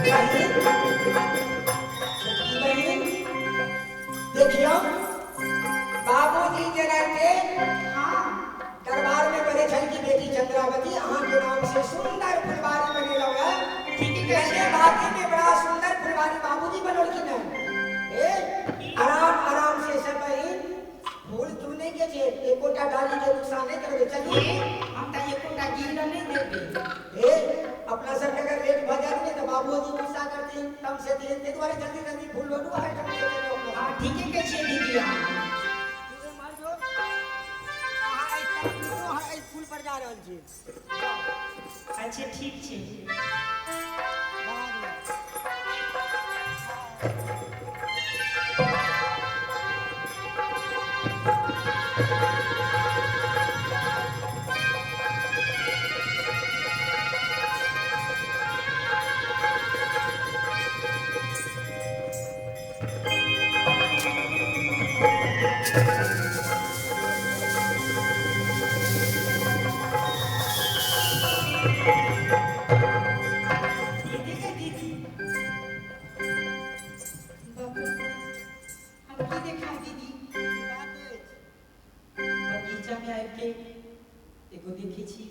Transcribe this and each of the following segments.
बहिन, छोटकी बहिन, देखियौ बाबूजी जेना के हाँ। दरबार में बजे छल कि बेटी चंद्रावती अहाँ के नाम से सुंदर फुलवारी बनेलहुँ है। ठीक है। कहने बाकी में बड़ा सुंदर फुलवारी बाबूजी बनौलखिन है। ए आराम आराम से सब बहिन फूल चुने के छे, एकोटा डाली के नुकसान नहीं करबे। चलू। ए, हम तऽ एकोटा गिर नहि देबै। ए अपना सब के अगर लेट भऽ जायत ने तऽ बाबूजी गुस्सा करथिन, तम से दिन, ताहि दुआरे जल्दी जल्दी फूल लोडू आ एहिठाम से चलू अपना। हाँ, ठीके कहै छियै दीदी अहाँ। अहाँ एहि तरफ निकलू, अहाँ एहि फूल पर जा रहल छी। अच्छा ठीक छै। बाहर। दीदी के दीदी, बाप रे, हम की देखाउ दीदी? की बात अछि? बगीचा में आबि के एगो देखे छी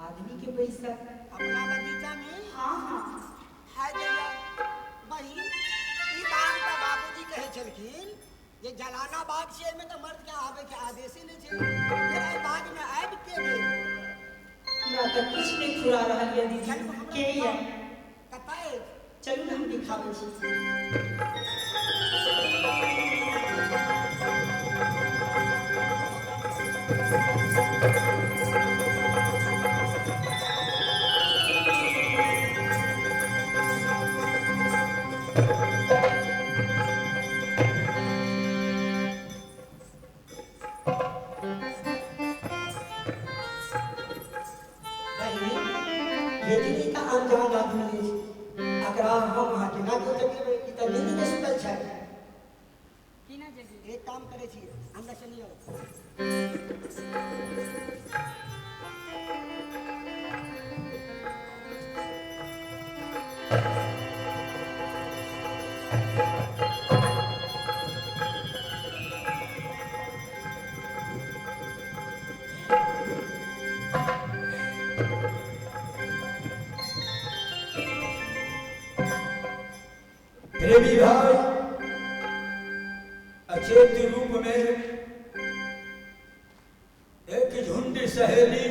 आदमी के पैसा। अपना बगीचा में? हाँ हाँ। हाय दैया बहिन, ई बाग तऽ बाबूजी कहै छलखिन जे जलाना बाग छै, एहिमे तऽ मर्द के आबे के आदेशे नहि छै, फेर एहि बाग में आबि के गेल? हमरा तऽ किछु नहि फुरा रहल यऽ दीदी। चलू हमरा के यऽ? कतऽ अछि? चलू ने, हम दिखाबै छी। बहिन, बेटी तऽ अनजान आदमी अछि, एकरा हम अहाँ केना के जगेबै? ई तऽ नींद में सुतल छै। केना जगेबै? एक काम करै छी, हमरा चलियौ। प्रेमी भाई, अचेत रूप में एक झुंड सहेली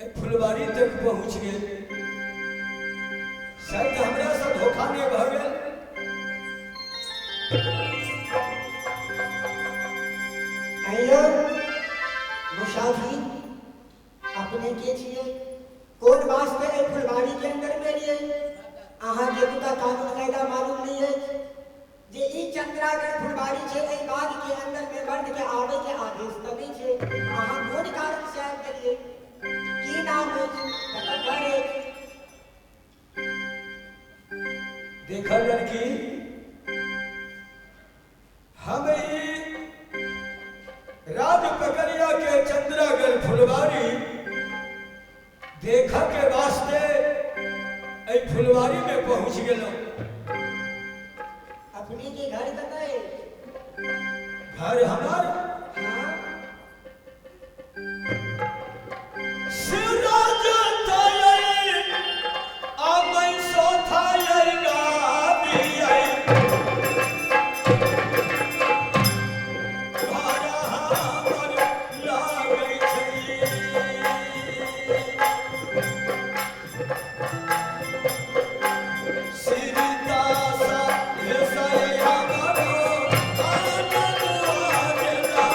एक फुलवारी तक पहुंच गेल। शायद हमरा से धोखा नहीं भऽ गेल। अइयो मुसाफिर, अपने के छियै? कोन वास्ते एहि फुलबाड़ी के अंदर में एलियै? अहाँके एतुका कानून कायदा मालूम नहीं अछि जे ई चंद्रागढ़ फुलबाड़ी छै, एहि बाग के अंदर में मर्द के आबे के आदेश तऽ नहि छै। अहाँ कोन कारण से आबि गेलियै? की नाम अछि? कतऽ घर अछि? देखल लड़की, हम ई राज पकड़िया के चंद्रागढ़ फुलवारी देखऽ के वास्ते एहि फुलवारी में पहुंच गेलहुँ। अपने के घर कतऽ अछि? घर हमार हाँ। सिराज थायै आमै सो थायै गाबियै घर हमर लागै छै। सीता सा हे सायै हमरो आनंद आजेला।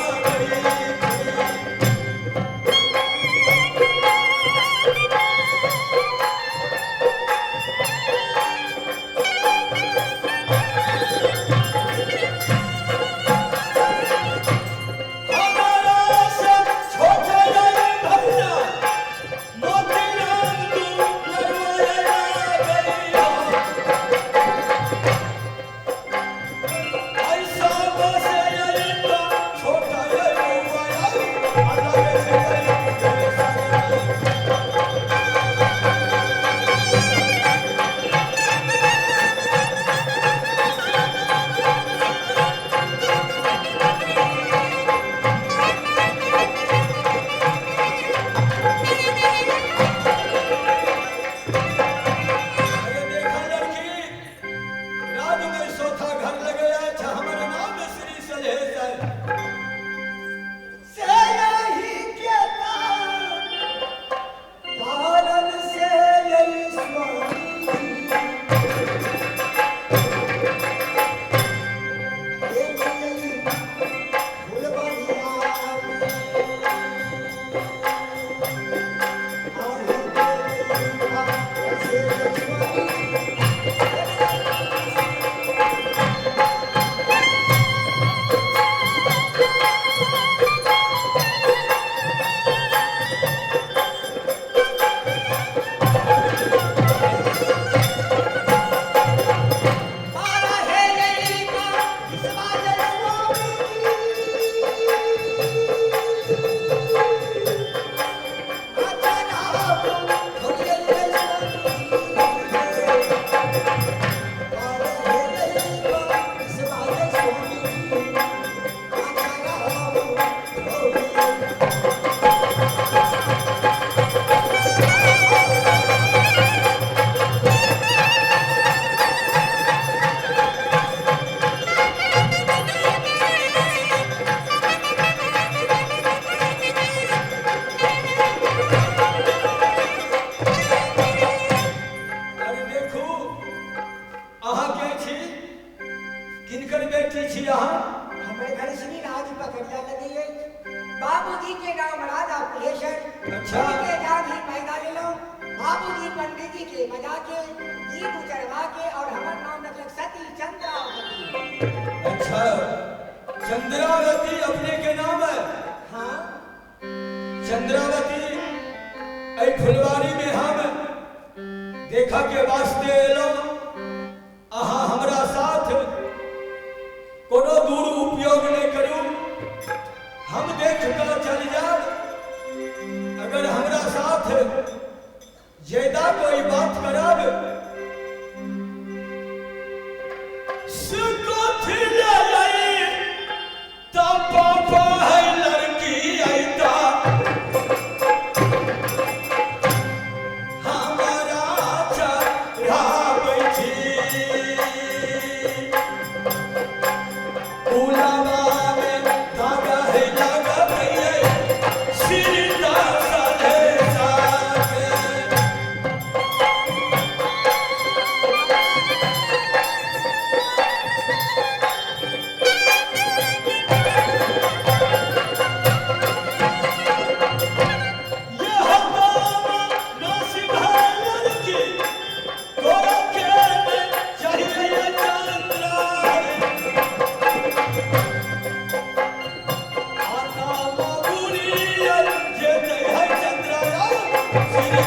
अहाँ के छी? किनकर बेटी छी अहाँ? हमर घर श्री राज पकड़िया लगे अछि। बाबूजी के नाम राजा कुलेश्वर। अच्छा। के जान ही पैदा लेलहुँ। बाबूजी पंडित जी के बजा के दीप उजरवा के और हमर नाम रखलक सती चंद्रावती। अच्छा, चंद्रावती अपने के नाम है? हाँ। चंद्रावती, एहि फुलवारी में हम देखा के वास्ते एलहुँ। अहाँ हमरा साथ कोनो दुरुपयोग नहीं करू, हम देख कऽ चल जाब। अगर हमरा साथ ज्यादा कोई बात करब से कथी ले आई ता पापा है लड़की आईता हमारा चढ़ाबै छी। फुलवा में धागा है लगबै सीता साधे साथे। यह दाम नसीब है लड़की तोरा के चाहिए चंद्रा। आता मगुरी जे है चंद्रा श्री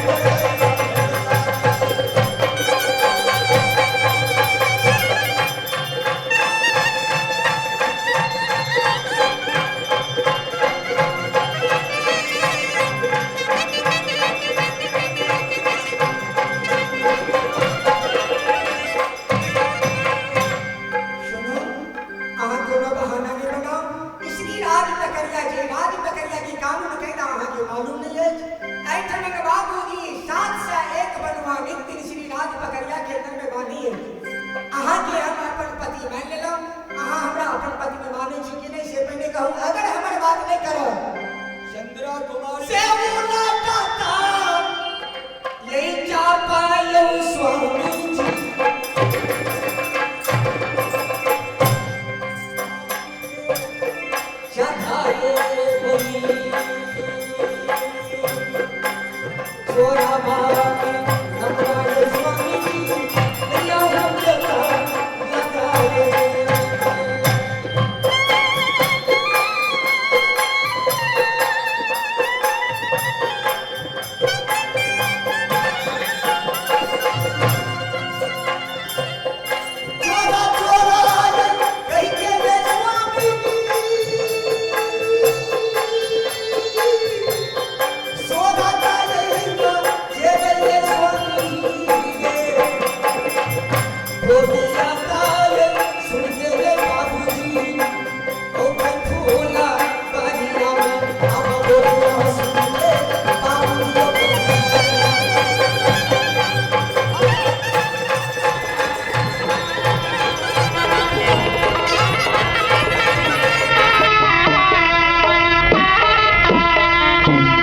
सुनू, अहाँ कोनो बहाना नहि बनाउ। श्री राज पकड़िया जे राज पकड़िया के कानून कायदा अहाँके मालूम नहि अछि। एहिठामक बाबूजी 701 बनुआ नित्य श्री राज पकड़िया के अंदर में बानी अछि। अहाँके हम